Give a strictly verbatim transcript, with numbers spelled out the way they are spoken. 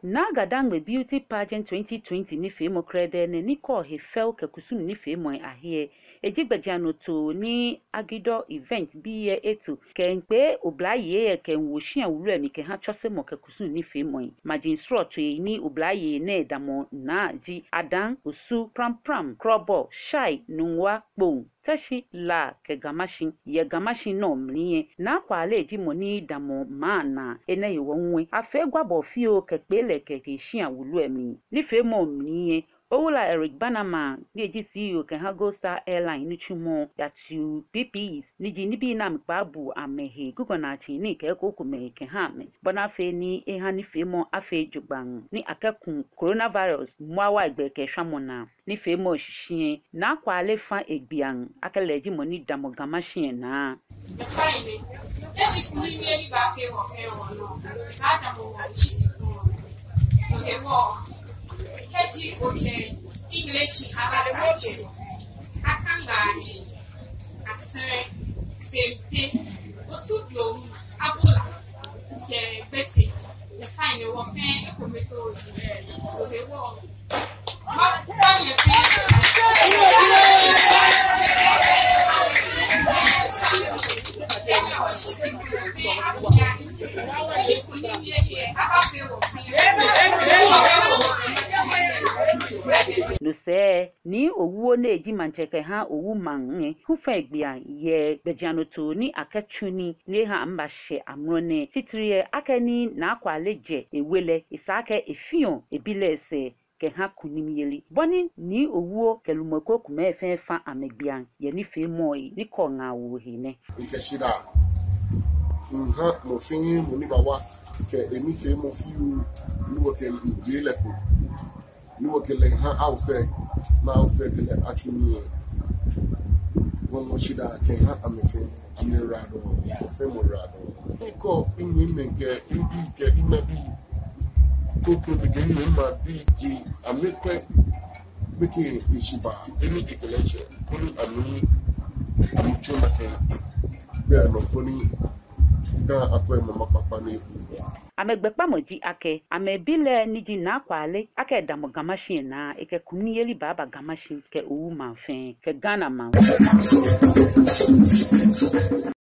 Naa Gadangme Beauty Pageant twenty twenty nifeemɔ krɛdɛɛ nɛ ni kɔɔ hefɛo kɛ kusum nifeemɔi ahe lɛ, eji gbɛjianɔtoo ni Agidɔ Event bii lɛ eto kɛmiikpee oblayei lɛ kɛmiiwo shia wulu lɛ mli kɛha tsɔsemɔ kɛ kusum nifeemɔi. Maji srɔtoi ni oblayei nɛɛ damɔ naa ji Adan, Osu, Prampram, Krɔbɔ, Shai, Nungua, Kpone, Teshie, La kɛ Ga Mashie. Yɛ Ga Mashie nɔ mli lɛ, Naa Kwale ji mɔ ni damɔ maŋ naa. Enɛ hewɔ hu lɛ, afee gwabɔɔ fioo kɛkpee lɛ kɛtee shia wulu lɛ mli. Nifeemɔ mli lɛ, Owula Eric Bannerman ni eji C E O kɛha Gold Star Airline nitsumɔ yatiu P P Es ni ji nibii ni amɛkpaabu amɛhe, gugɔ naatsii ni kɛ eko komɛi kɛha amɛ, bɔ ni afee ni eha nifeemɔ afee jogbaŋŋ ni akɛku coronavirus muawa gbɛ kɛ shwamɔ naa. Nifeemɔ shishi lɛ, Naa Kwale fa egbeeŋ akɛ lɛ ji mɔ ni damɔ Ga Mashie naa. Eji kunimyeli baafee wɔ fɛɛ wɔnɔ, baadamɔ wɔ tsi. No hewɔ, kɛji ojɛ English alakpa jɛ, Akangaji, Asere, Sempe, Otu Blom, Abola, kɛ Gbese, efai ni wɔ fɛɛ ekome too ji. No hewɔ, no sɛɛ, Nii Owuo ni eji maŋtsɛ kɛha Owu maŋ lɛ hu fa egbeeŋ yɛ gbɛjianɔtoo ni akɛtsu nii ni eha amɛbashɛ amrɔ nɛɛ. Titri lɛ, akɛni Naa Kwale jɛ ewe lɛ, esa akɛ efeɔ ebi lɛ sɛɛ kɛha kunimyeli. Bɔ ni Nii Owuo kɛ lumɔi krokomɛi fɛɛ fa amɛgbeeŋ yɛ nifeemɔi ni kɔɔ ŋaawoo he nɛ. Mikɛ shidaa miiha mɔ fɛɛ mɔ ni bawa kɛ enifeemɔ fioo ni wɔkɛ lɛ jie lɛ kpo, ni wɔkɛ lɛ ha Awusɛ, ni Awusɛ kɛ lɛ atsu nii. Wɔmiiha shidaa kɛha amɛ fɛɛ, amɛyiwaladɔŋŋ, wɔfɛɛ wɔyiwaladɔŋŋ. Mikɔ minyɛmimɛi kɛ mibii kɛ minabii, kroko mikɛ mimaŋbii ji amɛkwɛ, amɛkɛ heshibaa ni ekɛ lɛ shɛ, koni amɛ, amɛtsu nakai gbɛ nɔ koni Ga akwɛ mama kpakpa ni eku. Amɛgbɛkpamɔ ji akɛ amɛbi lɛ ni ji Naa Kwale akɛ edamɔ Ga Mashie naa, ekɛ kunimyeli baaba Ga Mashie kɛ Owu maŋ fɛɛ kɛ Ghana maŋ.